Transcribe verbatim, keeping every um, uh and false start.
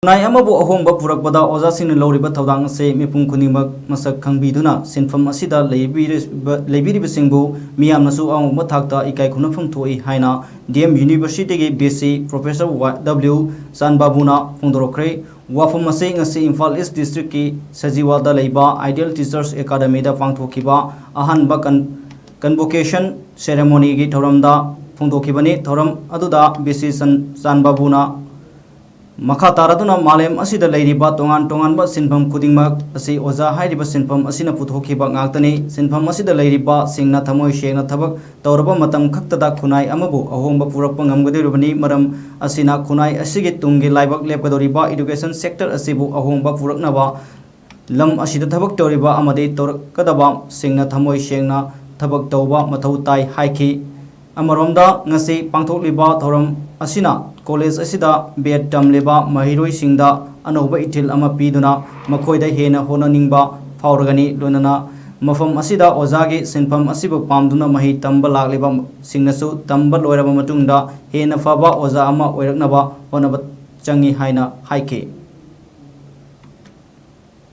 ꯈꯨꯟꯅꯥꯏ ꯑꯃꯕꯨ ꯑꯍꯣꯡꯕ ꯄꯨꯔꯛꯄꯗ ꯑꯣꯖꯥꯁꯤꯡꯅ ꯂꯧꯔꯤꯕ ꯊꯧꯗꯥꯡ ꯑꯁꯤ ꯃꯤꯄꯨꯝ ꯈꯨꯗꯤꯡꯃꯛ ꯃꯁꯛ ꯈꯪꯕꯤꯗꯨꯅ ꯁꯤꯟꯐꯝ ꯑꯁꯤꯗ ꯂꯩꯕꯤꯔꯤꯕ-, ꯂꯩꯕꯤꯔꯤꯕꯁꯤꯡꯕꯨ ꯃꯤꯌꯥꯝꯅꯁꯨ ꯑꯋꯥꯡꯕ ꯊꯥꯛꯇ ꯏꯀꯥꯏ ꯈꯨꯝꯅꯐꯝ ꯊꯣꯛꯏ ꯍꯥꯏꯅ D M Universityꯒꯤ V C Professor W ꯆꯥꯟꯕꯥꯕꯨꯅ ꯐꯣꯡꯗꯣꯔꯛꯈ꯭ꯔꯦ꯫ ꯋꯥꯐꯝ ꯑꯁꯤ ꯉꯁꯤ ꯏꯝꯐꯥꯜ East Districtꯀꯤ ꯁꯖꯤꯋꯥꯗ ꯂꯩꯕ Ideal Teachers Academyꯗ ꯄꯥꯡꯊꯣꯛꯈꯤꯕ ꯑꯍꯥꯟꯕ con-, Convocation Ceremonyꯒꯤ ꯊꯧꯔꯝꯗ ꯐꯣꯡꯗꯣꯛꯈꯤꯕꯅꯤ꯫ ꯊꯧꯔꯝ ꯑꯗꯨꯗ V C ꯆꯥꯟ-, ꯆꯥꯟꯕꯥꯕꯨꯅ ꯃꯈꯥ ꯇꯥꯔꯗꯨꯅ ꯃꯥꯂꯦꯝ ꯑꯁꯤꯗ ꯂꯩꯔꯤꯕ ꯇꯣꯉꯥꯟ ꯇꯣꯉꯥꯟꯕ ꯁꯤꯟꯐꯝ ꯈꯨꯗꯤꯡꯃꯛ ꯑꯁꯤ ꯑꯣꯖꯥ ꯍꯥꯏꯔꯤꯕ ꯁꯤꯟꯐꯝ ꯑꯁꯤꯅ ꯄꯨꯊꯣꯛꯈꯤꯕ ꯉꯥꯛꯇꯅꯤ꯫ ꯁꯤꯟꯐꯝ ꯑꯁꯤꯗ ꯂꯩꯔꯤꯕꯁꯤꯡꯅ ꯊꯃꯣꯏ ꯁꯦꯡꯅ ꯊꯕꯛ ꯇꯧꯔꯕ ꯃꯇꯝ ꯈꯛꯇꯗ ꯈꯨꯟꯅꯥꯏ ꯑꯃꯕꯨ ꯑꯍꯣꯡꯕ ꯄꯨꯔꯛꯄ ꯉꯝꯒꯗꯧꯔꯤꯕꯅꯤ꯫ ꯃꯔꯝ ꯑꯁꯤꯅ ꯈꯨꯟꯅꯥꯏ ꯑꯁꯤꯒꯤ ꯇꯨꯡꯒꯤ ꯂꯥꯏꯕꯛ ꯂꯦꯞꯀꯗꯧꯔꯤꯕ education sector ꯑꯁꯤꯕꯨ ꯑꯍꯣꯡꯕ ꯄꯨꯔꯛꯅꯕ ꯂꯝ ꯑꯁꯤꯗ ꯊꯕꯛ ꯇꯧꯔꯤꯕ ꯑꯃꯗꯤ ꯇꯧꯔꯛꯀꯗꯕꯁꯤꯡꯅ ꯊꯃꯣꯏ ꯁꯦꯡꯅ ꯊꯕꯛ ꯇꯧꯕ ꯃꯊꯧ ꯇꯥꯏ ꯍꯥꯏꯈꯤ꯫ ꯑꯃꯔꯣꯝꯗ ꯉꯁꯤ ꯄꯥꯡꯊꯣꯛꯂꯤꯕ ꯊꯧꯔꯝ ꯑꯁꯤꯅ ꯀꯣꯂꯦꯖ ꯑꯁꯤꯗ B.Ed ꯇꯝꯂꯤꯕ ꯃꯍꯩꯔꯣꯏꯁꯤꯡꯗ ꯑꯅꯧꯕ ꯏꯊꯤꯜ ꯑꯃ ꯄꯤꯗꯨꯅ ꯃꯈꯣꯏꯗ ꯍꯦꯟꯅ ꯍꯣꯠꯅꯅꯤꯡꯕ ꯐꯥꯎꯔꯒꯅꯤ꯫ ꯂꯣꯏꯅꯅ ꯃꯐꯝ ꯑꯁꯤꯗ ꯑꯣꯖꯥꯒꯤ ꯁꯤꯟꯐꯝ ꯑꯁꯤꯕꯨ ꯄꯥꯝꯗꯨꯅ ꯃꯍꯩ ꯇꯝꯕ ꯂꯥꯛꯂꯤꯕꯁꯤꯡꯅꯁꯨ ꯇꯝꯕ ꯂꯣꯏꯔꯕ ꯃꯇꯨꯡꯗ ꯍꯦꯟꯅ ꯐꯕ ꯑꯣꯖꯥ ꯑꯃ ꯑꯣꯏꯔꯛꯅꯕ ꯍꯣꯠꯅꯕ ꯆꯪꯏ ꯍꯥꯏꯅ ꯍꯥꯏꯈꯤ꯫